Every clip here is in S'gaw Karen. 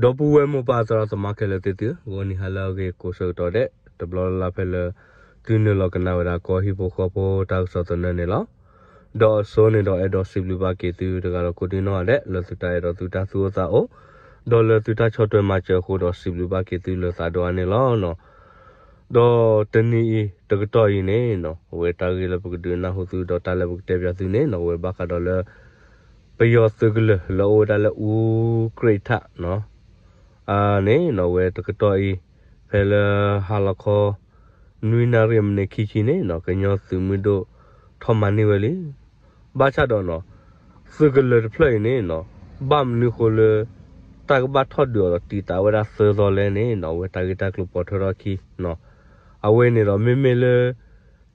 ဒီပုၢ်ဝဲၢ်မိၢ်ပၢ်သရၣ်သမါခဲလၢာ်သ့ၣ်သုဧၢ, ဂီၤနံၤဟါလၢအဂ့ၤကိးဆၢကတီၢ်ဒဲး တဘျီလၢ်လၢ်ဖဲလၢ သုနုာ်လီၤကနၣ်ဝဲဒၣ်ကီၢ်ဟံၣ်ဖိဃီဖိတၢ်ကစီၣ်သနၢၣ်န့ၣ်လီၤ. ဒီးအစိန့ၣ်ဒီးအဲၣ်ဒိးစံးဘျုးဘၣ်က့ၤသုတဂၤဒီးကိးဒံနီၢ်ဂၤဒဲး လၢသုတၢ်အဲၣ်ဒိးသုတၢ်သူၣ်အိၣ်သးအိၣ်, ဒီးလၢသုတၢ်ဆီၣ်ထွဲမၤစၢၤအဃိဒီးစံးဘျုးဘၣ်က့ၤသုလၢသးဒိၣ်အါန့ၣ်လီၤ. ဒီးတနံၤအံၤတကတီၢ်အံၤန့ၣ်နီၤ အဝဲတၢ်ဂ့ၢ်လၢပကဒုးနၢ်ဟူသုဒီးတၢ်လၢပကတဲပၠးသုန့ၣ်နီၤ အဝဲဘၣ်ဃးဒီးလၢ ပယီၤသုးကလၢၤလၢအအိၣ်ဝဲဒၣ်လၢအူကြ့းထၣ်နီၤ န့ၣ်နီၤ အဝဲတကတီၢ်အံၤ ဖဲလၢဟါလီၤခီ နွံနၣ်ရံၣ်မံးနံးခံဆံန့ၣ်နီၤ ကညီသုးမုၢ်ဒိၣ်ထီၣ်မၤန့ၢ်ဝဲလံ. ဘၣ်ဆၣ်ဒီးနီၤ သုးကလၢၤတဖျၢၣ်အံၤန့ၣ်နီၤ ဘၣ်မနုၤဃိလၢ တၢ်ကဘၣ်ထီၣ်ဒုးအီၤဒီးတံာ်တာ်ဝဲဒၣ်သၢသီလဲၣ်န့ၣ်နီၤ အဝဲတၢ်ဂ့ၢ်တၢ်ကျိၤပိာ်ထွဲထီၣ်အခံနီၤ အဝဲန့ၣ်ဒီးမ့မ့ၢ်လၢ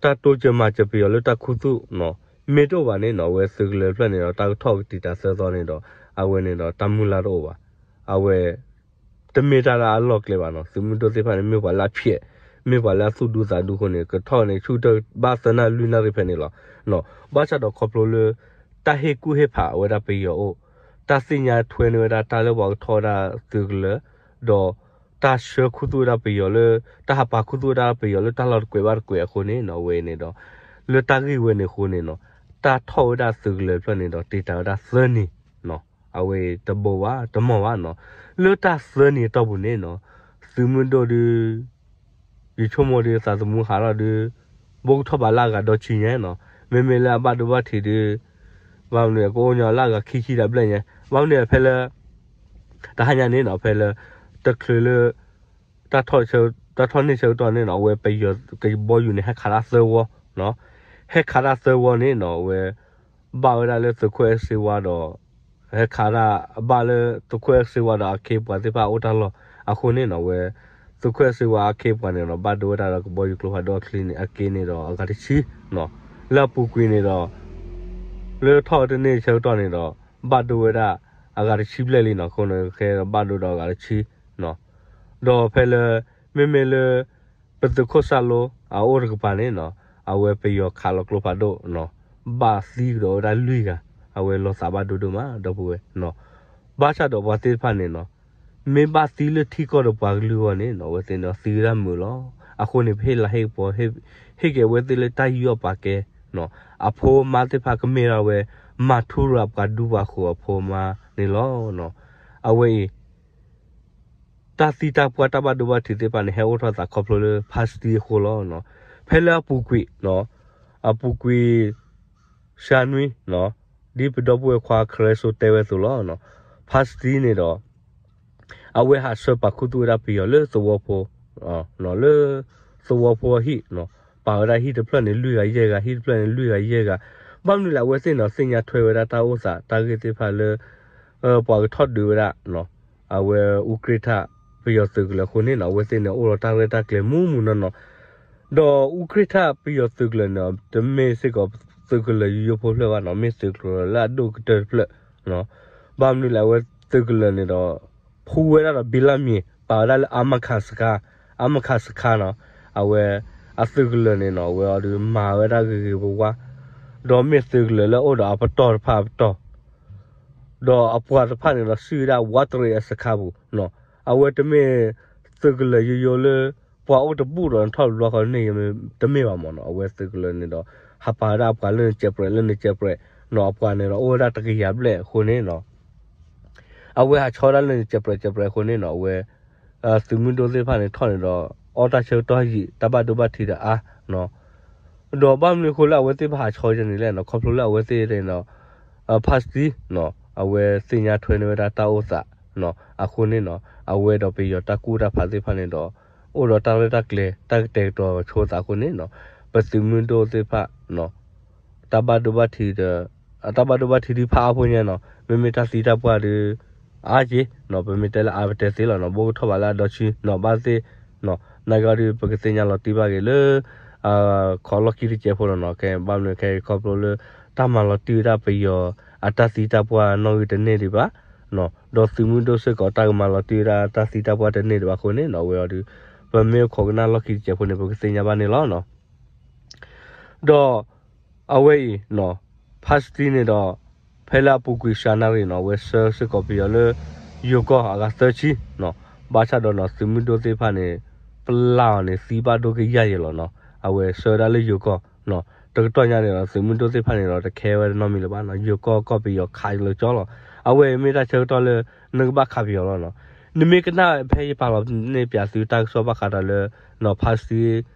တၢ်တိစၢၤမၤစၢၤပယီၤလၢတၢ်ခူသူၣ်နီၤ မ့ၢ်တအိၣ်ဘၣ်န့ၣ်နီၤ အဝဲသုးကလၢၤတဖျၢၣ်န့ၣ်ဒီး တၢ်ကထီၣ်ကတံာ်တာ်သၢသီန့ၣ်ဒီး အဝဲန့ၣ်ဒီးတၢ်မုၢ်လၢ်တအိၣ်ဘၣ်. အဝဲ တမ့ၢ်တၢ်လၢအလီၢ်ကျဲဘၣ်နီၤ သုးမုၢ်ဒိၣ်သ့ၣ်တဖၣ်န့ၣ် မ့ၢ်ပှၤလၢအဖျဲး မ့ၢ်ပှၤလၢအသူၣ်ဒူသးဒူအဃိန့ၣ် ကထီၣ်န့ၣ် ဆူၣ်တၢၢ်ဘၣ်သၢနၣ်လွံၢ်နၣ်ရံၣ်ဖဲန့ၣ်လီၤ. ဘၣ်ဆၣ်ဒီးခီဖျိလၢ တၢ်ဟ့ၣ်ကူၣ်ဟ့ၣ်ဖးဝဲဒၣ်ပယီၤအိၣ်, တၢ်သ့ၣ်ညါထွဲန့ၢ်ဝဲဒၣ်တၢ်လၢပှၤကထီၣ်ဝဲဒၣ်သုးကလၢၤ, ဒီး တၢ်ဆှၢခူသူၣ်ဝဲဒၣ်ပယီၤလၢ တၢ်ဟးပာ်ခူသူၣ်ဝဲဒၣ်ပယီၤလၢတၢ်လီၢ်တကွဲးဘၣ်တကွဲးအဃိန့ၣ်နီၤ အဝဲန့ၣ်ဒီး လၢတၢ်ဂ့ၢ်ဝဲန့ၣ်အဃိန့ၣ်နီၤ တၢ်ထီၣ်ဝဲဒၣ်သုးကလၢၤဖျၢၣ်န့ၣ်ဒီး တံာ်တာ်ဝဲဒၣ်သၢနံၤနီၤ အဝဲတဘိးဘၣ် တမီၢ်ဘၣ်နီၤ လၢတၢ်သၢနံၤအတီၢ်ပူၤန့ၣ်နီၤ သုးမုၢ်ဒိၣ်ဒုး ယဆိကမိၣ်ဒုးသးသမူဟးထီၣ်ဒုး ဘိကထီၣ်ဘၣ်လၢအဂၤဒီဆံညါနီၤ မ့မ့ၢ်လၢအဘၣ်ဒိဘၣ်ထံးဒုး ဘၣ်မနုၤကအိၣ်ညီလၢအဂၤခံဆံဒၣ်ဘျဲၣ်ညါ ဘၣ်မနုၤဖဲလၢ တဟါညါန့ၣ်နီၤ ဖဲလၢ တချုးလၢ တၢ်ထီၣ်န့ၢ်ဆၢကတီၢ်န့ၣ်နီၤ အဝဲပယီၤကဘီယူၤန့ၣ် ဟဲခးတၢ်သၢဝီနီၤ ဟဲခးတၢ်သၢဝီန့ၣ်နီၤ အဝဲ ဘၣ်ဝဲဒၣ်လၢသုးခိၣ်အဲၣ်စ့ဝါဒီး ဟဲခးတၢ်ဘၣ်လၢသုးခိၣ်အဲၣ်စ့ဝါဒီး အခ့အပှၤသ့ၣ်တဖၣ်အိၣ်တၢ်လီၢ်အဃိန့ၣ်နီၤ အဝဲ သုးခိၣ်အဲၣ်စ့ဝါအခ့အပှၤန့ၣ်ဒီး ဘၣ်ဒိဝဲဒၣ်ဒီးကဘီယူၤကျိဖးဒိၣ်အချံန့ၣ် အက့န့ၣ်ဒီးအဂၤတဆံနီၤ လၢအပူၤကွံာ်န့ၣ်ဒီး လၢထီၣ်တန့ၢ်ဆၢကတီၢ်န့ၣ်ဒီး ဘၣ်ဒိဝဲဒၣ်အဂၤတဆံဘျဲၣ်လံနီၤ အဃိန့ၣ် ခဲဒီးဘၣ်ဒိဒီးအဂၤတဆံနီၤ ဒီးဖဲလၢ မ့မ့ၢ်လၢ ပသုးခိၣ်စၢ်လိ အအိၣ်တကပၤန့ၣ်နီၤ အဝဲပယီၤခးလီၤကျိဖးဒိၣ်နီၤ ဘၣ်သံကဒီးဝဲဒၣ်လွံၢ်ဂၤ အဝဲလီၤသးဘၣ်ဒိဒိၣ်မး ဒီပုၢ်ဝဲၢ်နီၤ ဘၣ်ဆၣ်ဒီးပှၤသ့ၣ်တဖၣ်န့ၣ်နီၤ မ့ၢ်ဘၣ်သံလၢထံကီၢ်ဒီးပှၤကလုာ်အဂီၢ်န့ၣ်နီၤ အဝဲသ့ၣ်န့ၣ်ဒီးသံဝဲဒၣ်မုာ်လီၤ. အဃိန့ၣ် ပဟ့ၣ်လၤဟ့ၣ်ကပီၤ ဟ့ၣ်က့ၤအဝဲသ့ၣ်လၢတၢ်ယူးယီၣ်ပာ်ကဲနီၤ အဖိအမါသ့ၣ်တဖၣ်ကမ့ၢ်ဒၣ်ဝဲ မၤထူရၤပှၤဒူပှၤဃိၤအဖိအမါန့ၣ်လီၤ. အဝဲအံၤ တၢ်သံတၢ်ပှၢ်တၢ်ဘၣ်ဒိဘၣ်ထံးသ့ၣ်တဖၣ်န့ၣ် ဟဲအိၣ်ထီၣ်သးခီဖျိလၢဖါစတံအဃိလီၤ. ဖဲလၢအပူၤကွံာ် အပူၤကွံာ် စှၤနွံ ဒ်ပဒီပုၢ်ဝဲၢ်ခွါခရၢစိတဲဝဲအသိးလီၤ. ဖါစတံန့ၣ်ဒီး အဝဲဟးဆှၢပာ်ခူသူၣ်ဝဲဒၣ်ပယီၤလၢသဝီဖိ လၢသဝီဖိအဟံၣ် ပာ်ဝဲဒၣ်ဟံၣ်တဖျၢၣ်န့ၣ် လွံၢ်ဂၤယဲၢ်ဂၤ ဟံၣ်တဖျၢၣ်န့ၣ် လွံၢ်ဂၤယဲၢ်ဂၤ ဘၣ်မနုၤလဲၣ် အဝဲသ့ၣ်န့ၣ် သ့ၣ်ညါထွဲဝဲဒၣ်တၢ်အိၣ်သးတၢ်ဂ့ၢ်သ့ၣ်တဖၣ်လၢ ပှၤကထီၣ်ဒုးဝဲဒၣ် အဝဲအူကြ့ၢ်ထၣ် ပယီၤသုးကလၢၤအဃိန့ၣ်နီၤ အဝဲသ့ၣ်န့ၣ် အိၣ်ဒီးတၢ်ရဲၣ်တၢ်ကျဲၤမူးမူးနီၢ်နီၢ် ဒီးအူကြ့ၢ်ထၣ်ပယီၤသုးကလၢၤန့ၣ် တမ့ၢ်စ့ၢ်ကီးသုးကလၢၤယိယိဖိတဖျၢၣ်ဘၣ်နီၤ မ့ၢ်သုးကလၢၤလၢအဒိၣ်ကတၢၢ်တဖျၢၣ် ဘၣ်မနုၤလဲၣ် အဝဲသုးကလၢၤန့ၣ်ဒီး ဖှူဝဲဒၣ်ဒီးဘံလၢမံၤ ပာ်ဝဲဒၣ်လၢ အါမခးစခါ အါမခးစခါနီၤ အဝဲ အသုးကလၢၤန့ၣ်နီၤ အဝဲအီၤဒုးမၤဝဲဒၣ်ဂ့ၤဂ့ၤဝါဝါ ဒီးမ့ၢ်သုးကလၢၤလၢအအိၣ်ဒီးအပတီၢ်တဖၣ်အပတီၢ် ဒီးအပှၤတဖၣ်န့ၣ်ဒီး စံၣ်ဝဲဒၣ် ဝးတရံးအစခါပူၤနီၤ အဝဲတမ့ၢ်သုးကလၢၤယိယိလၢ ပှၤအိၣ်တဘူၣ်ဒီးနထီၣ်တဘျီဃီန့ၣ် တမ့ၢ်ဘၣ်မ့ၢ်နီၤ အဝဲသုးကလၢၤန့ၣ်ဒီး ဟးပာ်ဝဲဒၣ်အပှၤလၢနကဲးပြဲးလၢနကဲးပြဲးနီၤ အပှၤန့ၣ်ဒီးအိၣ်ဝဲဒၣ်တကယၤဘျဲၣ်အဃိန့ၣ်နီၤ အဝဲဟးဆီဒၣ်လၢနကဲးပြဲးကဲးပြဲးအဃိန့ၣ်နီၤ အဝဲ သုးမုၢ်ဒိၣ်သ့ၣ်တဖၣ်န့ၣ်ထီၣ်န့ၣ်ဒီး အီၣ်တၢ်ဆၢကတီၢ်ယံာ် တၢ်ဘၣ်ဒိဘၣ်ထံးဒီးအါနီၤ ဒီးဘၣ်မနုၤအဃိလၢအဝဲသ့ၣ်တဖၣ်ဟးဆီယဲန့ၣ်လဲၣ်နီၤ ခီဖျိလၢအဝဲသ့ၣ်န့ၣ်ဒီး ဖါစတံနီၤ အဝဲသ့ၣ်ညါထွဲန့ၢ်ဝဲဒၣ်တၢ်အိၣ်သးနီၤ အဃိန့ၣ်နီၤ အဝဲဒီးပယီၤတၢ်ကူၣ်တၢ်ဖးသ့ၣ်တဖၣ်န့ၣ်ဒီး အိၣ်ဒီးတၢ်ရဲၣ်တၢ်ကျဲၤ တၢ်ကတဲာ်ကတီၤဆိသးအဃိန့ၣ်နီၤ ပသုးမုၢ်ဒိၣ်သ့ၣ်တဖၣ်နီၤ တၢ်ဘၣ်ဒိဘၣ်ထံးဒီး အတၢ်ဘၣ်ဒိဘၣ်ထံးဒ်ဖးအါဖိညါနီၤ မ့မ့ၢ်တၢ်သံတၢ်ပှၢ်ဒီး အါက့နီၤ ပမ့ၢ်တဲလၢအါပတဲသ့လီၤနီၤ ဘိကထီၣ်ဘၣ်လၢအဒီဆံနီၤ ဘၣ်သ့ၣ်နီၤ နာ်က့ဒီး ပကသ့ၣ်ညါလီၤတံၢ်ဘၣ်က့ၤလၢ ခီလီၢ်ခံတစဲးဖိလီၤနီၤ ခဲဘၣ်မနုၤခဲခီဖျိလၢ တၢ်မၤလီၤတံၢ်ဝဲဒၣ်ပယီၤအတၢ်သံတၢ်ပှၢ်နီၣ်ဂံၢ်တန့ၢ်ဒံးဘၣ်နီၤ ဒီးသုးမုၢ်ဒိၣ်စ့ၢ်ကီးတၢ်ကမၤလီၤတံၢ်ဝဲဒၣ်တၢ်သံတၢ်ပှၢ်တန့ၢ်ဒံးဘၣ်အဃိန့ၣ်နီၤ အဝဲအီၤဒီး ပမ့ၢ်ခိးကနၣ်လီၢ်ခံတစဲးဖိန့ၣ် ပကသ့ၣ်ညါဘၣ်န့ၣ်လီၤနီၤ ဒီး အဝဲအံၤနီၤ ဖါစတံန့ၣ်ဒီး ဖဲလၢအပူၤကွံာ်စှၤနၣ်ရံၣ်နီၤ အဝဲဆှၢစ့ၢ်ကီးပယီၤလၢ ယိၤကီၢ်အဂၤသၢဆံနီၤ, ဘၣ်ဆၣ်ဒီးနီၤ သုးမုၢ်ဒိၣ်သ့ၣ်တဖၣ်န့ၣ် ပျၢ်အီၤန့ၣ် သံဘၣ်ဒိကယၢ်ယဲလီၤနီၤ, အဝဲဆှၢဝဲဒၣ်လၢယိၤကီၢ်နီၤ, တကတီၢ်ညါန့ၣ်ဒီး သုးမုၢ်ဒိၣ်သ့ၣ်တဖၣ်န့ၣ်ဒီး တခဲဝဲနီတမံၤလၢၤဘၣ်နီၤ, ယိၤကီၢ်ကီၢ်ပယီၤခးလၢကၠီလီၤ, အဝဲမ့ၢ်တၢ်ဆၢကတီၢ်လၢ နကဘၣ်ခးပယီၤလီၤနီၤ, နမ့ၢ်ကနၣ်ဖဲယပာ်လီၤန့ၢ်ပၠးသုတၢ်ကစီၣ်ဘၣ်ဃးဒီးလၢ နီၤ ဖါစတံ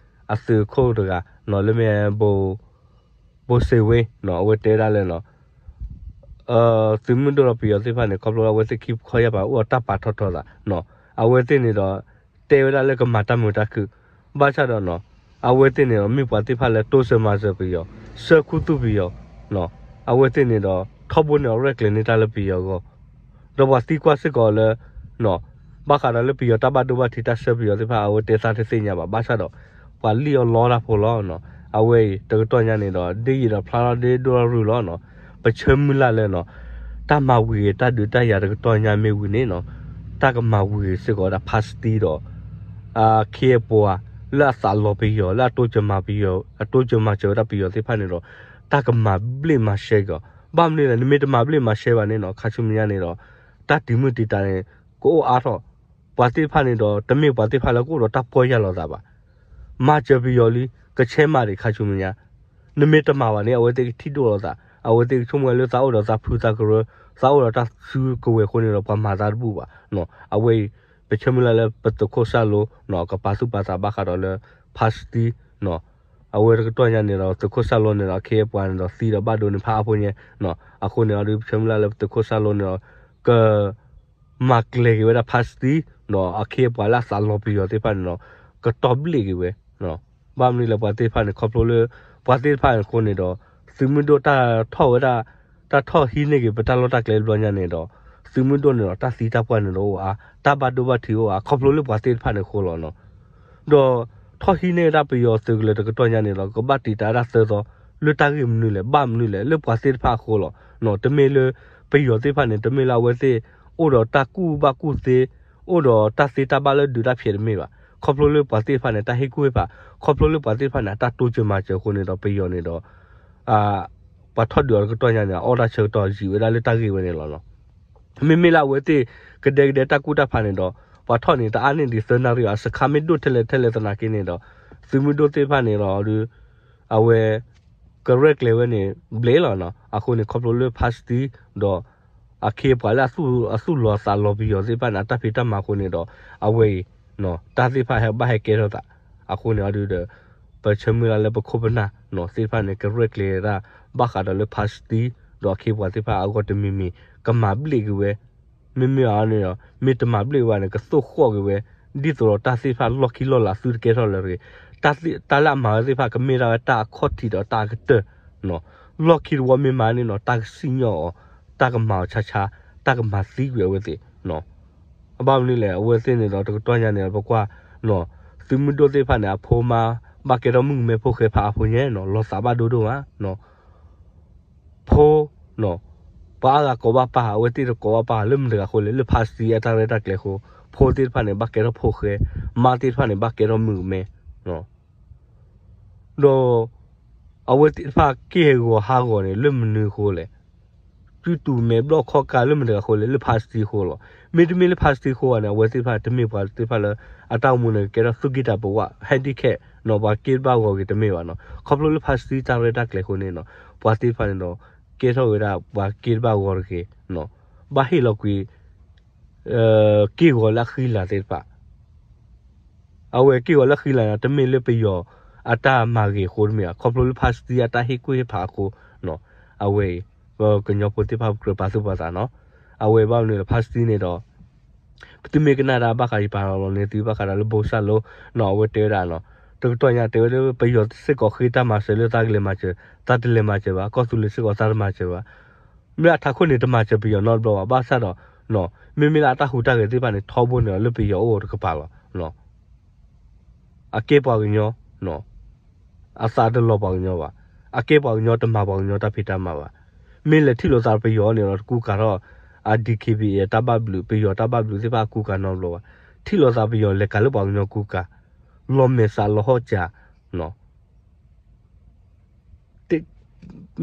အသုးခိၣ်တဂၤနီၤ လၢမ့ၢ် ဘိစ့ဝ့နီၤ အဝဲတဲဝဲဒၣ်လၢနီၤ သုးမုၢ်ဒိၣ်ဒီးပယီၤသ့ၣ်တဖၣ်န့ၣ် ခီဖျိလၢအဝဲသ့ၣ်ခံဖုခီယာ်ပၤအိၣ်ဒီးတၢ်ပာ်ထီၣ်ထီသးနီၤ, အဝဲသ့ၣ်န့ၣ်ဒီး တဲဝဲဒၣ်လၢကမၤတၢ်မုာ်တၢ်ခုၣ်, ဘၣ်ဆၣ်ဒီးနီၤ အဝဲသ့ၣ်န့ၣ်ဒီး မ့ၢ်ပှၤသ့ၣ်တဖၣ်လၢတိစၢၤမၤစၢၤပယီၤ, ဆှၢခူသူၣ်ပယီၤနီၤ, အဝဲသ့ၣ်န့ၣ်ဒီး ထီဘိန့ၣ်ဒီး ရဲၣ်ကျဲၤန့ၢ်တၢ်လၢပယီၤအဂီၢ်, ဒီးပှၤသံကွၢ်စ့ၢ်ကီးလၢ နီၤ ဘၣ်ဃးဒီးလၢပယီၤတၢ်ဘၣ်ဒိဘၣ်ထံးတၢ်ဆှၢပယီၤသ့ၣ်တဖၣ် အဝဲတဲသးတသ့ၣ်ညါဘၣ်, ဘၣ်ဆၣ်ဒီး ပှၤလံၣ်အီၤလီတၢ်ဖိလီၤနီၤ, အဝဲအံၤ တကတီၢ်ညါန့ၣ်ဒီး ဒ်ယံာ်ဒီးဖျါထီၣ်ဒ်ဒိၣ်ထီၣ်ရုၢ်လီၤနီၤ, ပဆၢမုၢ်လၢ်လၢနီၤ တၢ်မၤဝံၤတၢ်ဒုးတၢ်ယၤတကတီၢ်ညါမ့ၢ်ဝံၤန့ၣ်နီၤ, တၢ်ကမၤဝံၤစ့ၢ်ကီးဝဲဒၣ်ဖါစတံဒီး အခ့အပှၤ လၢအသးလီၤပယီၤ လၢအတိစၢၤမၤပယီၤ အတိစၢၤမၤစၢၤဝဲဒၣ်ပယီၤသ့ၣ်တဖၣ်န့ၣ်ဒီး တၢ်ကမၤဘျ့ၣ်မၤရှဲက့ၤအီၤ, ဘၣ်မနုၤလဲၣ် နမ့ၢ်တမၤဘျ့ၣ်မၤရှဲဘၣ်န့ၣ်နီၤ ခါဆူမဲာ်ညါန့ၣ်ဒီး တၢ်တံၤမုၢ်တံၤတၢ်န့ၣ် ကအိၣ်အါထီၣ်, ပှၤသ့ၣ်တဖၣ်န့ၣ်ဒီး တမ့ၢ်ပှၤသ့ၣ်တဖၣ်လၢကအိၣ်ဒီးတၢ်ပီၢ်ယၢ်လီၤသးဘၣ်, မၤစၢၤပယီၤလံ ကဆဲးမၤဒံးခါဆူမဲာ်ညါ, နမ့ၢ်တမၤဘၣ်န့ၣ် အဝဲသ့ၣ်ကထံၣ်ဒိၣ်လီၤသး, အဝဲသ့ၣ်ကဆိကမိၣ်ဝဲလၢသးအိၣ်ဒီးသးဖုသးကရၢ, သးအိၣ်ဒီးတၢ်စုကဝဲၤအဃိန့ၣ်ဒီး ပှၤမၤသးတဘူၣ်ဘၣ်, အဝဲအံၤ ပဆၢမုၢ်လၢ်လၢပသုးခိၣ်စၢ်လိနီၤ ကပာ်သူၣ်ပာ်သးဘၣ်ဃးဒီးလၢ ဖါစတံနီၤ, အဝဲတကတီၢ်ညါန့ၣ်ဒီး သုးခိၣ်စၢ်လိန့ၣ်ဒီး အခ့အပှၤန့ၣ်ဒီး သံဒီးဘၣ်ဒိန့ၣ်ဖးအါဖိညါနီၤ, အဃိန့ၣ်ဒီး ပဆၢမုၢ်လၢ်လၢပသုးခိၣ်စၢ်လိန့ၣ်ဒီး က မၤကျဲၤက့ၤဝဲဒၣ်ဖါစတံဒီး အခ့အပှၤလၢအသးလီၤပယီၤသ့ၣ်တဖၣ်န့ၣ်ဒီး ကတီၤဘျ့ၣ်က့ၤဝဲ, ဘၣ်မနုၤလဲၣ် ပှၤသ့ၣ်တဖၣ်န့ၣ် ခီဖျိလၢ ပှၤသ့ၣ်တဖၣ်န့ၣ်အဃိန့ၣ်ဒီး သုးမုၢ်ဒိၣ်တၢ်ထီၣ်ဝဲဒၣ် တၢ်ထီၣ်ဟံးန့ၢ်က့ၤပတၢ်လီၢ်တၢ်ကျဲတဘျီညါန့ၣ်ဒီး သုးမုၢ်ဒိၣ်န့ၣ်ဒီး တၢ်သံတၢ်ပှၢ်န့ၣ်ဒီးအိၣ်အါ, တၢ်ဘၣ်ဒိဘၣ်ထံးအိၣ်အါ ခီဖျိလၢပှၤသ့ၣ်တဖၣ်န့ၣ်အဃိလီၤနီၤ. ဒီးထီၣ်ဟံးန့ၢ်ဝဲဒၣ်ပယီၤသုးကလၢၤတကတီၢ်ညါန့ၣ်ဒီး ကဘၣ်တံာ်တာ်ဝဲဒၣ်သၢသီ လၢတၢ်ဂ့ၢ်မနုၤလဲၣ် ဘၣ်မနုၤလဲၣ် လၢပှၤသ့ၣ်တဖၣ်အဃိလီၤ. တမ့ၢ်လၢ ပယီၤသ့ၣ်တဖၣ်န့ၣ် တမ့ၢ်လၢအဝဲသ့ၣ် အိၣ်ဒီးတၢ်ကူၣ်ဘၣ်ကူၣ်သ့ အိၣ်ဒီးတၢ်သ့တၢ်ဘၣ်လၢဒုးတၢ်ဖျဲးတမ့ၢ်ဘၣ်. ခီဖျိလၢပှၤသ့ၣ်တဖၣ်န့ၣ် တၢ်ဟ့ၣ်ကူၣ်ဟ့ၣ်ဖး, ခီဖျိလၢပှၤသ့ၣ်တဖၣ်န့ၣ် အတၢ်တိစၢၤမၤစၢၤအဃိန့ၣ်ဒီး ပယီၤန့ၣ်ဒီး ပှၤထီၣ်ဒုးအီၤတကတီၢ်ညါန့ၣ် အီၣ်တၢ်ဆၢကတီၢ်ယံာ်ဝဲဒၣ်လၢတၢ်ဂ့ၢ်ဝဲန့ၣ်လီၤနီၤ. မ့မ့ၢ်လၢအဝဲသ့ၣ် ကဒဲကဒဲတၢ်ကူၣ်တၢ်ဖးန့ၣ်ဒီး ပှၤထီၣ်န့ၣ် တအါန့ၢ်ဒံးသၢနၣ်ရံၣ်ဘၣ်, စခါမ့ၢ်ဒိၣ်ထဲလဲၣ်ထဲလဲၣ်သနာ်က့န့ၣ်ဒီး သုးမုၢ်ဒိၣ်သ့ၣ်တဖၣ်န့ၣ်ဒီး အဝဲ ကရဲၣ်ကျဲၤဝဲန့ၣ် ဘျဲးလီၤနီၤ. အဃိန့ၣ် ခီဖျိလၢဖါစတံ ဒီး အခ့အပှၤလၢအသူၣ်လီၤသးလီၤပယီၤသ့ၣ်တဖၣ်န့ၣ် အတၢ်ဖံးတၢ်မၤအဃိန့ၣ်ဒီး အဝဲအံၤ တၢ်သ့ၣ်တဖၣ်ဟဲဘၣ်ဟဲကဲထီၣ်သး အဃိန့ၣ်အီၤဒုးဒီး ပဆၢမုၢ်လၢ်လၢပခိၣ်ပနၢ်နီၤသ့ၣ်တဖၣ်န့ၣ် ကရဲၣ်ကျဲၤဒၣ် ဘၣ်ဃးဒီးလၢဖါစတံ ဒီးအခ့အပှၤသ့ၣ်တဖၣ်အဂီၢ်တမံၤမံၤ ကမၤဘျ့ၣ်က့ၤဝဲ မ့မ့ၢ်အီၤန့ၣ်ဒီး မ့ၢ်တမၤဘျ့ၣ်ဝဲန့ၣ် ကသိၣ်ဃီၣ်က့ၤဝဲ ဒ်သိးဒီးတၢ်သ့ၣ်တဖၣ်လီၢ်ခံလီၢ်လၤသုတကဲထီၣ်လၢၤတဂ့ၤ. တၢ်လၢအမၤဝဲသ့ၣ်တဖၣ် ကမ့ၢ်ဒၣ်ဝဲတၢ်အခီၣ်ထံးဒီးတၢ်အကတၢၢ် လီၢ်ခံတဝီမ့ၢ်မၤန့ၣ်နီၤ တၢ်ကစံၣ်ညီၣ်အီၤ တၢ်ကမၤအီၤဆါဆါ တၢ်ကမၤသံကွံာ်အဝဲသ့ၣ် အဘၣ်မနုၤလဲၣ် အဝဲသ့ၣ်န့ၣ်ဒီး တကတီၢ်ညါန့ၣ်ဒီး ပကွၢ် သုးမုၢ်ဒိၣ်သ့ၣ်တဖၣ်န့ၣ် အဖိမါ ဘၣ်ကဲထီၣ်မုၣ်ကမဲဖိဃဲဖးအါဖိညါနီၤ လီၤသးဘၣ်ဒိဒိၣ်မး ဖိ ပှၤအါဂၤကိးဘၣ်ပၢ် အဝဲသ့ၣ်တကိးဘၣ်ပၢ် လၢမတၤတဂၤအဃိလဲၣ် လၢဖါစတံအတၢ်ရဲၣ်တၢ်ကျဲၤအဃိ ဖိသ့ၣ်တဖၣ်န့ၣ် ဘၣ်ကဲထီၣ်ဖိဃဲ မါသ့ၣ်တဖၣ်န့ၣ် ဘၣ်ကဲထီၣ်မုၣ်ကမဲ ဒီး အဝဲသ့ၣ်တဖၣ်က့ၢ်ဂီၤဟးဂီၤန့ၣ် လၢမနုၤအဃိလဲၣ် စုတူာ်မဲာ်ဘျီၣ်ခီၣ်ကၢ်လၢမတၤတဂၤအဃိလဲၣ် လၢဖါစတံအဃိလီၤ. မ့တမ့ၢ်လၢဖါစတံအဃိဘၣ်န့ၣ် အဝဲသ့ၣ်တဖၣ်တမ့ၢ်ပှၤသ့ၣ်တဖၣ်လၢ အတၢ်အိၣ်မူန့ၣ် ကကဲထီၣ်သူၣ်ကံၢ်သးပဝး ဟဲဒံၣ်ခဲးနီၤ ပှၤက့ၢ်တဘၣ်ဂီၤက့ၤတမ့ၢ်ဘၣ်နီၤ. ခီဖျိလၢဖါစတံတၢ်ရဲၣ်တၢ်ကျဲၤအဃိန့ၣ်နီၤ ပှၤသ့ၣ်တဖၣ်န့ၣ်ဒီး ကဲထီၣ်ဝဲဒၣ်ပှၤက့ၢ်တဘၣ်ဂီၤတဂ့ၤနီၤ ဘၣ်ဟ့ၣ်လီၤကွံာ် က့ၢ်ဂီၤလၢအဃံလၤသ့ၣ်တဖၣ် အဝဲက့ၢ်ဂီၤလၢအဃံလၤန့ၣ် တမ့ၢ်လၢပယီၤအတၢ်မၤဂ့ၤအဃိတမ့ၢ်ဘၣ် ခီဖျိလၢဖါစတံအတၢ်ဟ့ၣ်ကူၣ်ဟ့ၣ်ဖးအဃိနီၤ အဝဲအံၤ ပကညီဖိသ့ၣ်တဖၣ်ပကြၢးပာ်သူၣ်ပာ်သးနီၤ အဝဲဘၣ်မနုၤလဲၣ် ဖါစတံန့ၣ်ဒီး ပသုမ့ၢ်ကနၣ်တၢ်ဘၣ်ဃးယပာ်လီၤန့ၢ်သုဘၣ်ဃးဒီးလၢဘိစၢ်လိနီၤ အဝဲတဲဝဲဒၣ်နီၤ တကတီၢ်ညါတဲဝဲလၢပယီၤစ့ၢ်ကီးဃ့တၢ်မၤစၢၤလၢသးကလဲၤမၤစၢၤ သးတလဲၤမၤစၢၤဘၣ် ကီၢ်သူလ့ၤစ့ၢ်ကီးသးတမၤစၢၤဘၣ် မ့ၢ်အထးခိၣ်န့ၣ် တမၤစၢၤပယီၤနီတဘျီဘၣ် ဘၣ်ဆၣ်ဒီး မ့မ့ၢ်လၢအတၢ်ဟူးတၢ်ဂဲၤသ့ၣ်တဖၣ်န့ၣ် ထီဘိန့ၣ်ဒီးလၢပယီၤအိၣ်တကပၤလီၤ အကဲပှၤကညီ အသးတလီၤပှၤကညီဘၣ် အကဲပှၤကညီတမၤပှၤကညီတၢ်ဖံးတၢ်မၤဘၣ် မ့ၢ်လဲၤထံၣ်လိာ်သးပယီၤန့ၣ်ဒီး တကူကၤထီၣ် အ DKBA တၢ်ဘၣ်ဘျုး ပယီၤတၢ်ဘၣ်ဘျုးသ့ၣ်တဖၣ်အကူကၤနီတဘျီဘၣ် ထံၣ်လိာ်သးပယီၤလဲၤကၤလၢပှၤကညီကူကၤ လီၤမဲာ်သးလီၤဟီၣ်စၢ်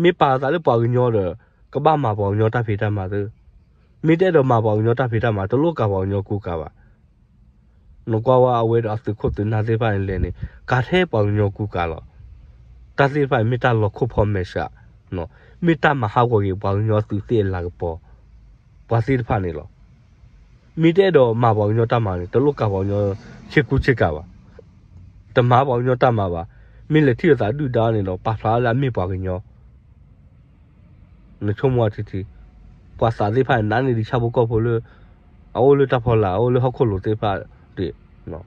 မ့ၢ်ပာ်သးလၢပှၤကညီဒီး ကဘၣ်မၤပှၤကညီတၢ်ဖံးတၢ်မၤသ့ မ့ၢ်တအဲၣ်ဒိးမၤပှၤကညီတၢ်ဖံးတၢ်မၤ တလိၣ်ကၤပှၤကညီကူကၤဘၣ်. နကွၢ်ဝဲအဝဲဒီးအသုးခိၣ်သုးနၢ်သ့ၣ်တဖၣ်န့ၣ်လဲၤန့ၣ် ကၤထဲပှၤကညီကူကၤလီၤ. တၢ်သ့ၣ်တဖၣ်န့ၣ် မ့ၢ်တၢ်လီၤခိၣ်ဖီမဲာ်ဆှး, မ့ၢ်တၢ်မၤဟးဂီၤက့ၤပှၤကညီအသုးသ့ၣ်အလၤကပီၤ ပှၤသ့ၣ်တဖၣ်န့ၣ်လီၤ. မ့ၢ်တအဲၣ်ဒိးမၤပှၤကညီတၢ်မၤန့ၣ် တလိၣ်ကၤပှၤကညီဆ့ကူဆ့ကၤဘၣ်. တမၤပှၤကညီတၢ်မၤဘၣ်. မ့ၢ်လဲၤထံၣ်လိာ်သးဒုၣ်ဒါန့ၣ်ဒီး ပာ်ဖျါလၢအမ့ၢ်ပှၤကညီ နဆိကမိၣ်ထံထံ, ပှၤသးသ့ၣ်တဖၣ်န့ၣ် နးန့ၢ်ဒံးဆၣ်ဖိကီၢ်ဖိလၢ အအိၣ်လၢတၢ်ဖီလာ် အအိၣ်လၢဟီၣ်ခိၣ်လိၤသ့ၣ်တဖၣ်ဒံး.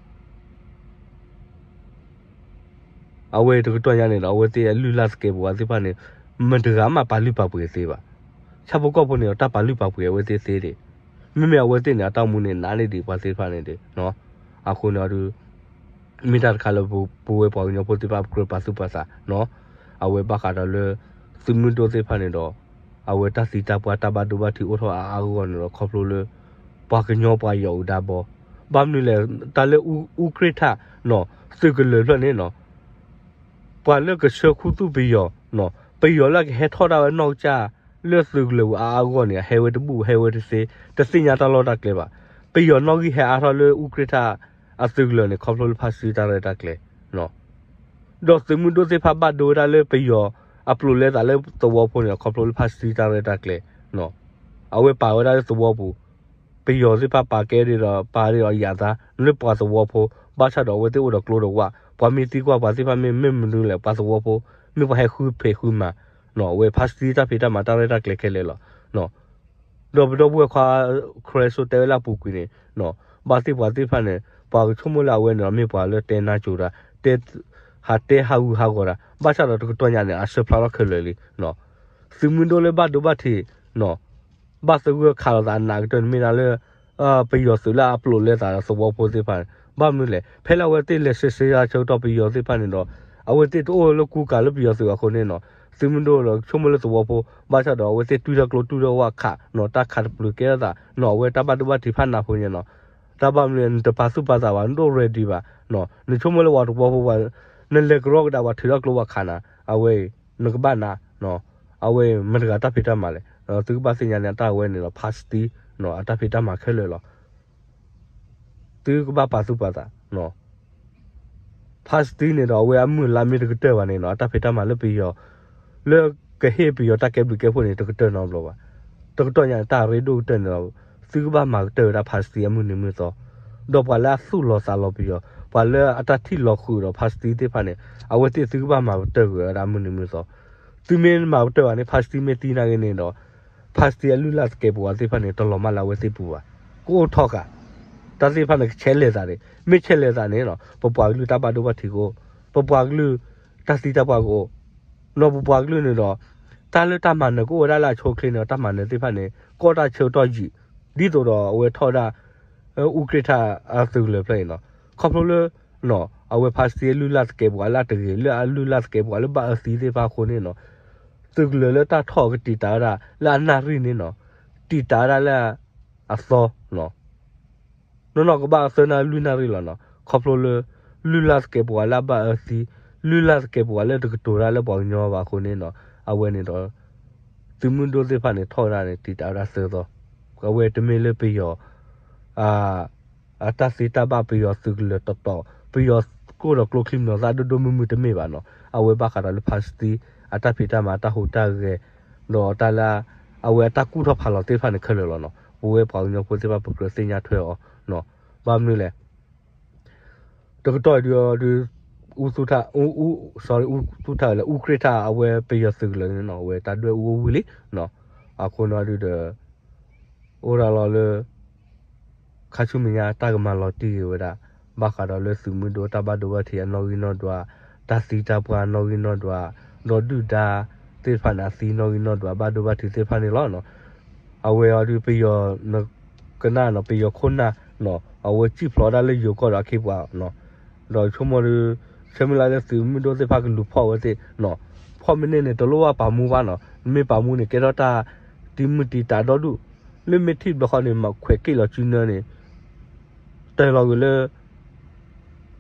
အဝဲတကတီၢ်ညါန့ၣ်ဒီး အဝဲသ့ၣ်အလုၢ်အလၢ်သကဲးပဝးသ့ၣ်တဖၣ်န့ၣ် မတဂၤမးပာ်လုၢ်ပာ်ပှ့ၤသ့ဘၣ်. ဆၣ်ဖိကီၢ်ဖိန့ၣ်ဒီး တၢ်ပာ်လုၢ်ပာ်ပှ့ၤအဝဲသ့ၣ်သ့ဒံး. မ့မ့ၢ်အဝဲသ့ၣ်န့ၣ် အတၢ်အိၣ်မူန့ၣ် နးန့ၢ်ဒံးပှၤသ့ၣ်တဖၣ်န့ၣ်ဒံး. အဃိန့ၣ်ဒီး မ့ၢ်တၢ်တခါလၢပဝဲပှၤကညီဖိသ့ၣ်တဖၣ် ပကြၢးပာ်သူၣ်ပာ်သးနီၤ. အဝဲဘၣ်ဃးဒီးလၢ သုးမုၢ်ဒိၣ်သ့ၣ်တဖၣ်န့ၣ်ဒီး အဝဲတၢ်သံတၢ်ပှၢ်တၢ်ဘၣ်ဒိဘၣ်ထံးအိၣ်ထီၣ်အါအါဂီၢ်ဂီၢ်န့ၣ်ဒီး ခီဖျိလၢ ပှၤကညီပှၤယီၤအုၣ်ဒါဘီ. ဘၣ်မနုၤလဲၣ် တၢ်လၢအူကြ့ၣ်ထၣ်နီၤ သုးကလၢၤဖျၢၣ်န့ၣ်နီၤ ပှၤလၢကဆှၢခူသူၣ်ပယီၤနီၤ ပယီၤလၢကဟဲထီၣ်ဒၣ်ဝဲနီၢ်ကစၢ် လၢသုးကလၢၤပူၤအါအါဂီၢ်ဂီၢ်န့ၣ် အဟဲဝဲတဘူၣ် ဟဲဝဲတသ့ တသ့ၣ်ညါတၢ်လီၢ်တၢ်ကျဲဘၣ်. ပယီၤနီၣ်ဂံၢ်ဟဲအါထီၣ်လၢအူကြ့ၣ်ထၣ် အသုးကလၢၤန့ၣ် ခီဖျိလၢဖါစတံတၢ်ရဲၣ်တၢ်ကျဲၤ ဒီးသုးမုၢ်ဒိၣ်သ့ၣ်တဖၣ်ဘၣ်ဒိဝဲဒၣ်လၢပယီၤအပျိာ်လဲသးလၢသဝီဖိန့ၣ် ခီဖျိလၢဖါစတံတၢ်ရဲၣ်တၢ်ကျဲၤ အဝဲပာ်ဝဲဒၣ်လၢသဝီပူၤ ပယီၤသ့ၣ်တဖၣ်ပာ်ကဲဒ်ဒီး ပာ်ဒ်ဒီးယၤသး လၢပှၤသဝီဖိ ဘၣ်ဆၣ်ဒီးအဝဲသ့ၣ်အိၣ်ဒီးကျိဒီးဝၣ် ပှၤမ့ၢ်သံကွၢ်ပှၤသ့ၣ်တဖၣ်မ့ၢ်မနုၤလဲၣ် ပှၤသဝီဖိ မ့ၢ်ပှၤဟဲဃုဖံးဃုမၤ အဝဲဖါစတံတၢ်ဖံးတၢ်မၤတၢ်ရဲၣ်တၢ်ကျဲၤခဲလၢာ်လီၤ. ဒီးပဒီပုၢ်ဝဲၢ်ခွါ ခရၢစိတဲဝဲလၢအပူၤကွံာ်န့ၣ် ဘၣ်သ့ၣ်ပှၤသ့ၣ်တဖၣ်န့ၣ် ပှၤကဆိကမိၣ်လၢအဝဲန့ၣ်ဒီး မ့ၢ်ပှၤလၢတဲနါစိၤတၢ် တဲ ဟးတဲဟးဂူာ်ဟးဂီၤတၢ် ဘၣ်ဆၣ်ဒီးတကတီၢ်ညါန့ၣ် အဆၢဖျါထီၣ်ခဲလၢာ်လံ သုးမုၢ်ဒိၣ်လၢဘၣ်ဒိဘၣ်ထံး ဘၣ်သဂၢၢ်ခးလိာ်သးနးကတၢၢ်န့ၣ်မ့ၢ်ဒၣ်လၢ ပယီၤသုးလၢအပျိာ်လဲသးဒီးသဝီဖိသ့ၣ်တဖၣ်န့ၣ် ဘၣ်မနုၤလဲၣ် ဖဲလၢအဝဲသ့ၣ်လဲၤစဲးစဲးယါဆၢကတီၢ်ပယီၤသ့ၣ်တဖၣ်န့ၣ်ဒီး အဝဲသ့ၣ်တအိၣ်လၢကူကၤလၢပယီၤသုးအဃိန့ၣ်နီၤ သုးမုၢ်ဒိၣ်ဒီးဆိကမိၣ်လၢသဝီဖိ ဘၣ်ဆၣ်ဒီးအဝဲသ့ၣ်တွံၢ်ထီၣ်ကျိတွံၢ်ထီၣ်ဝၣ်ခးနီၤ တၢ်ခးတပျုာ်ကဲထီၣ်သးနီၤ အဝဲတၢ်ဘၣ်ဒိဘၣ်ထံးဖးနးဖိညါနီၤ တၢ်ဘၣ်မနုၤလဲၣ် နတပာ်သူၣ်ပာ်သးဘၣ် နတအိၣ် ready ဘၣ် နဆိကမိၣ်လၢပှၤသဝီဖိ နလဲၤကရီကဒါပှၤထုးထီၣ်ကျိပှၤခးနၤ အဝဲအံၤ နကဘၣ်နး အဝဲမတၤတဂၤတၢ်ဖံးတၢ်မၤလဲၣ် သုကဘၣ်သ့ၣ်ညါန့ၣ် အတၢ်ဝဲန့ၣ်ဒီး ဖါစတံ အတၢ်ဖံးတၢ်မၤခဲလၢာ်လီၤ. သုကဘၣ်ပာ်သူၣ်ပာ်သး ဖါစတံန့ၣ်ဒီး အဝဲအမုၢ်အလါမ့ၢ်တကတၢၢ်ဘၣ်န့ၣ်နီၤ အတၢ်ဖံးတၢ်မၤလၢပယီၤ လၢကဟ့ၣ်ပယီၤတၢ်ကဲဘျုးကဲဖှိၣ်န့ၣ် တကတၢၢ်နီတဘျီဘၣ်. တကတီၢ်ညါန့ၣ် တၢ်ရ့ဒိၣ်ကတၢၢ်န့ၣ်ဒီး သုကဘၣ်မၤကတၢၢ်ဝဲဒၣ်ဖါစတံအမုၢ်နံၤမုၢ်သီ ဒီးပှၤလၢအသူၣ်လီၤသးလီၤပယီၤ ပှၤလၢအတၢ်ထံၣ်လီၤဃုာ်ဒီးဖါစတံသ့ၣ်တဖၣ်န့ၣ် အဝဲသ့ၣ်သုကဘၣ်မၤကတၢၢ်ကွံာ်ဝဲဒၣ်အမုၢ်နံၤမုၢ်သီ သုမ့ၢ်မၤကတၢၢ်ဘၣ်န့ၣ် ဖါစတံမ့ၢ်သံနာ်က့န့ၣ်ဒီး ဖါစတံအလုၢ်အလၢ်သကဲးပဝးသ့ၣ်တဖၣ်န့ၣ် တလီၤမၢ်လၢအဝဲသ့ၣ်ပူၤဘၣ်. ကအိၣ်ထီၣ်ဃာ် တၢ်သ့ၣ်တဖၣ်န့ၣ် ကဆဲးလဲၤသးန့ၣ် မ့ၢ်ဆဲးလဲၤသးန့ၣ်နီၤ ပပှၤကလုာ်တၢ်ဘၣ်ဒိဘၣ်ထံးကအိၣ် ပပှၤကလုာ်တၢ်သံတၢ်ပှၢ်ကအိၣ် ဒီးပပှၤကလုာ်န့ၣ်ဒီး တၢ်လၢတၢ်မၤနၢၤကအိၣ်ဝဲဒၣ်လၢအဆိအချ့န့ၣ်ဒီး တၢ်မၤနၢၤသ့ၣ်တဖၣ်န့ၣ် ကီၢ်တၢ်ဆၢကတီၢ်ယံာ် ဒ်သိးဒီးအဝဲထီၣ်ဝဲဒၣ် အူကြ့ၢ်ထၣ်အသုးကလၢၤဖျၢၣ်အံၤနီၤ ခီဖျိလၢ အဝဲဖါစတံအလုၢ်အလၢ်သကဲးပဝးလၢအတဂ့ၤ လၢအလုၢ်အလၢ်သကဲးပဝးလၢဘၣ်အၢသံသ့ၣ်တဖၣ်အဃိန့ၣ်နီၤ သုးကလၢၤလၢတၢ်ထီၣ်ကတံာ်တာ်ဝဲဒၣ်လၢအနၣ်ရံၣ်န့ၣ်နီၤ တံာ်တာ်ဝဲဒၣ်လၢအသီ နီၢ်နီၢ်ကဘၣ်သၢနၣ်ရံၣ်လွံၢ်နၣ်ရံၣ်လီၤနီၤ ခီဖျိလၢ လုၢ်လၢ်သကဲးပဝးလၢအဘၣ်အၢသံ လုၢ်လၢ်သကဲးပဝးလၢတကတိၤတၢ်လၢပှၤကညီဘၣ်အဃိန့ၣ်နီၤ အဝဲန့ၣ်ဒီး သုးမုၢ်ဒိၣ်သ့ၣ်တဖၣ်န့ၣ် ထီၣ်ဝဲဒၣ်န့ၣ် တံာ်တာ်ဝဲဒၣ်သၢသီ အဝဲတမ့ၢ်လၢပယီၤ အတၢ်သ့တၢ်ဘၣ်ပယီၤသုးကလၢၤတတီၤ ပယီၤကိၢ်ဒီးကျိချံမျိာ်သၣ်ဒိၣ်ဒိၣ်မုၢ်မုၢ်တမ့ၢ်ဘၣ်နီၤ အဝဲဘၣ်ဃးဒီးလၢဖါစတံ အတၢ်ဖံးတၢ်မၤတၢ်ဟူးတၢ်ဂဲၤ ဒီးတၢ်လၢ အဝဲအတၢ်ကူၣ်ထီၣ်ဖးလီၤသ့ၣ်တဖၣ်န့ၣ်ခဲလၢာ်လီၤနီၤ ပဝဲပှၤကညီဖိသ့ၣ်တဖၣ်ပကြၢးသ့ၣ်ညါထွဲအီၤ ဘၣ်မနုၤလဲၣ် တကတီၢ်အံၤဒုး အူသူၣ်ထၣ် အူ sorry အူသူၣ်ထၣ်ဝဲလဲၣ် အူကြ့ၢ်ထၣ်အဝဲပယီၤသုးကလၢၤန့ၣ်နီၤ အဝဲတၢ်ဒွဲၣ်အူအိၣ်ဝံၤလံနီၤ အဃိန့ၣ်ဒုးဒီး အိၣ်ဒၣ်လီၤလၢ ခါဆူမဲာ်ညါတၢ်ကမၤလီၤတံၢ်ဂ့ၤဝဲဒၣ် ဘၣ်ဃးဒီးလၢသုးမုၢ်ဒိၣ်တၢ်ဘၣ်ဒိဘၣ်ထံးအနီၣ်ဂံၢ်နီၣ်ဒွး တၢ်သံတၢ်ပှၢ်အနီၣ်ဂံၢ်နီၣ်ဒွး ဒီးဒုၣ်ဒါသ့ၣ်တဖၣ်န့ၣ် အသံနီၣ်ဂံၢ်နီၣ်ဒွး ဘၣ်ဒိဘၣ်ထံးသ့ၣ်တဖၣ်န့ၣ်လီၤ. အဝဲအံၤဒုးပယီၤ ကနၣ်နီၤ ပယီၤခိၣ်နၢ်နီၤ အဝဲစံၣ်ဖျိးဒၣ်လၢယိၤကီၢ်ဒီးအခ့အပှၤနီၤ ဒီးဆိကမိၣ်ဒုး ဆၢမုၢ်လၢ်လၢသုးမုၢ်ဒိၣ်သ့ၣ်တဖၣ်ကလူၤဖီၣ်ဝဲသ့ၣ်နီၤ ဖီၣ်မ့ၢ်န့ၢ်န့ၣ် တလိၣ်ဘၣ်ပာ်မူဘၣ်နီၤ မ့ၢ်ပာ်မူန့ၣ် ကဲထီၣ်တၢ်တံၤမုၢ်တံၤတၢ်ဒီဒူၣ် လၢမ့ၢ်ထံၣ်ဘျီဃီန့ၣ် မၤခွဲးက့ၣ်လီၤစုနၢန့ၣ် တၢ်လီၤဂ့ၤလၢ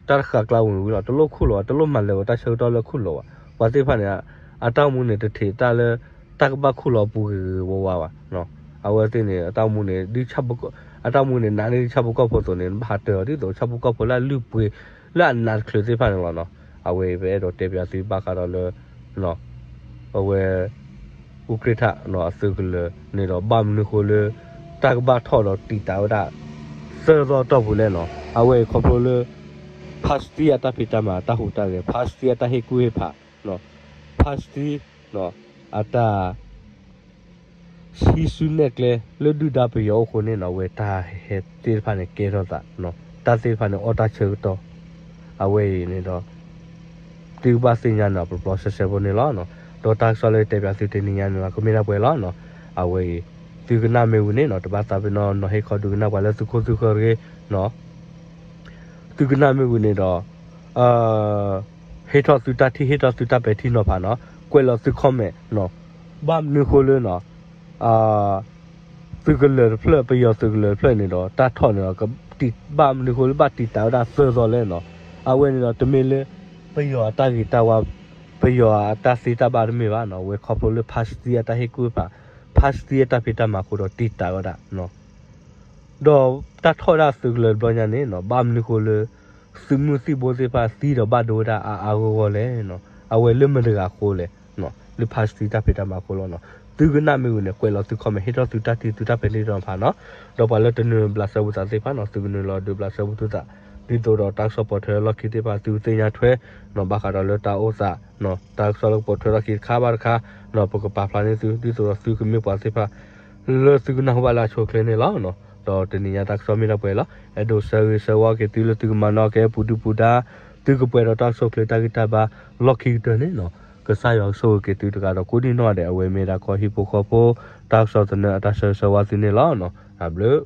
တၢ်တဃာ်ကျါဝံၤဝံၤလီၤ တလိၣ်ခူၣ်လီၤဘၣ် တလိၣ်မၤလၢၤဝဲတၢ်ဆၢကတီၢ်လၢခူၣ်လီၤဘၣ် ပှၤသ့ၣ်တဖၣ်န့ၣ် အတၢ်အိၣ်မူန့ၣ် တထံးတၢ်လၢ တၢ်ကဘၣ်ခူၣ်လီၤအပူၤဂ့ၤဂ့ၤဝါဝါဘၣ်နီၤ အဝဲသ့ၣ်န့ၣ် အတၢ်မူန့ၣ် ဒ်ဆၣ်ဖိကီၢ်, အတၢ်မူန့ၣ် နးန့ၢ်ဒ်ဆၣ်ဖိကီၢ်ဖိအသိးန့ၣ် နဘၣ်ဟးတၢၢ်အီၤဒ်သိး ဆၣ်ဖိကီၢ်ဖိလၢအလုၢ်ပှ့ၤလၢအနးတချုးသ့ၣ်တဖၣ်န့ၣ်လီၤနီၤ. အဝဲအံၤပအဲၣ်ဒိးတဲပၠးသုဘၣ်ဃးဒီးလၢ အဝဲ အူကြ့ၢ်ထၣ်နီၤ အသုးကလၢၤန့ၣ်ဒီး ဘၣ်မနုၤဃိလၢ တၢ်ကဘၣ်ထီၣ်ဒီးတံာ်တာ်ဝဲဒၣ် သၢသီတီၢ်ပူၤလဲၣ်နီၤ. အဝဲအံၤခီဖျိလၢ ဖါစတံအတၢ်ဖံးတၢ်မၤ တၢ်ဟူးတၢ်ဂဲၤ, ဖါစတံအတၢ်ဟ့ၣ်ကူၣ်ဟ့ၣ်ဖး, ဖါစတံ အတၢ် ဟံးစုနဲၣ်ကျဲလၢဒုၣ်ဒါပယီၤအိၣ်အဃိန့ၣ်နီၤ အဝဲတၢ်ဟဲသ့ၣ်တဖၣ်န့ၣ် ကဲထီၣ်သး, တၢ်သ့ၣ်တဖၣ်န့ၣ် အီၣ်တၢ်ဆၢကတီၢ်, အဝဲအံၤန့ၣ်ဒီး သုကဘၣ်သ့ၣ်ညါန့ၣ် ပျီပျီဆှဲဆှဲဖိန့ၣ်လီၤ. ဒီးတၢ်ကစီၣ်လၢတဲပၠးသုတနံၤညါန့ၣ်လီၤ ကမ့ၢ်ဒၣ်ပှဲၤလီၤနီၤ. အဝဲအံၤ သုကနၣ်မ့ၢ်ဝံၤန့ၣ်နီၤ တဘၣ်သးပ့ၤနီၣ်နီၤ ဟ့ၣ်ခီဒုးကနၣ်ပှၤလၢသုခိၣ်သုဃၢၤတဂ့ၤနီၤ သုကနၣ်မ့ၢ်ဝံၤန့ၣ်ဒီး ဟ့ၣ်ထီၣ်သုတၢ်ထံၣ် ဟ့ၣ်ထီၣ်သုတၢ်ပဲာ်ထံနီၤဖးနီၤ ကွဲးလီၤသု comment နီၤ. ဘၣ်မနုၤဃိလၢနီၤ သုးကလၢၤတဖျၢၣ် ပယီၤသုးကလၢၤတဖျၢၣ်န့ၣ်ဒီး တၢ်ထီၣ်န့ၣ်ဒီး ဘၣ်မနုၤဃိလၢဘၣ်တံာ်တာ်ဝဲဒၣ်သၢသီလဲၣ်နီၤ. အဝဲန့ၣ်ဒီး တမ့ၢ်လၢ ပယီၤအတၢ်ဂ့ၤတၢ်ဝါ ပယီၤအတၢ်သ့တၢ်ဘၣ်တမ့ၢ်ဘၣ်နီၤ. အဝဲခီဖျိလၢဖါစတံအတၢ်ဟ့ၣ်ကူၣ်ဟ့ၣ်ဖး ဖါစတံအတၢ်ဖံးတၢ်မၤအဃိဒီးတံာ်တာ်ဝဲဒၣ် ဒီးတၢ်ထီၣ်ဝဲဒၣ်သုးကလၢၤတဘျီညါန့ၣ်နီၤ ဘၣ်မနုၤဃိလၢ သုးမုၢ်သံၣ်ဘိသ့ၣ်တဖၣ်သံဒီးဘၣ်ဒိဝဲဒၣ်အါအါဂီၢ်ဂီၢ်လဲၣ်နီၤ. အဝဲလၢမတၤတဂၤအဃိလဲၣ်နီၤ လၢဖါစတံတၢ်ဖံးတၢ်မၤအဃိလီၤနီၤ. သုကနၣ်မ့ၢ်ဝံၤန့ၣ် ကွဲးလီၤသု comment ဟ့ၣ်ထီၣ်သုတၢ်ထံၣ်သုတၢ်ပဲာ်ထံနီၤဖးနီၤ. ဒီးပှၤလၢတနုာ်ဘျးစဲဘူးသးသ့ၣ်တဖၣ်နီၤ သုကနုာ်လီၤဒုးဘျးစဲဘူးသုသး ဒ်သိးဒီးတၢ်ကစီၣ်ပိာ်ထွဲလီၢ်ခံသ့ၣ်တဖၣ် သုကသ့ၣ်ညါထွဲနီၤ ဘၣ်ဃးဒီးလၢတၢ်အိၣ်သးနီၤ တၢ်ကစီၣ်လၢကပိာ်ထွဲလီၢ်ခံတခါဘၣ်တခါနီၤ ပကပာ်ဖျါန့ၢ်သု ဒ်သိးဒီးသုကမ့ၢ်ပှၤသ့ၣ်တဖၣ် လၢသုကနၢ်ဟူဘၣ်လၢအဆိအချ့န့ၣ်လီၤ. ဒီးတနံၤညါတၢ်ကစီၣ်မ့ၢ်ဒၣ်ပှဲၤလီၤ. အဲၣ်ဒိးဆၢဂ့ၤဆၢဝါက့ၤသုလၢသုကမၤနၢၤက့ၤပူၤဒုၣ်ပူၤဒါ သုကပှဲၤဒီးတၢ်ကဆိၣ်ချ့တၢ်ဂံၢ်တၢ်ဘါ လီၢ်ခံကတၢၢ်န့ၣ်နီၤ ကစၢ်ယွၤကဆိၣ်ဂ့ၤက့ၤသုတဂၤဒီးကိးဒံနီၢ်ဒဲး အဝဲမ့ၢ်ဒၣ်ကီၢ်ဟံၣ်ဖိဃီဖိ တၢ်ကစီၣ်သနၢၣ်အတၢ်ဆၢဂ့ၤဆၢဝါသုန့ၣ်လီၤ. တၢ်ဘျုး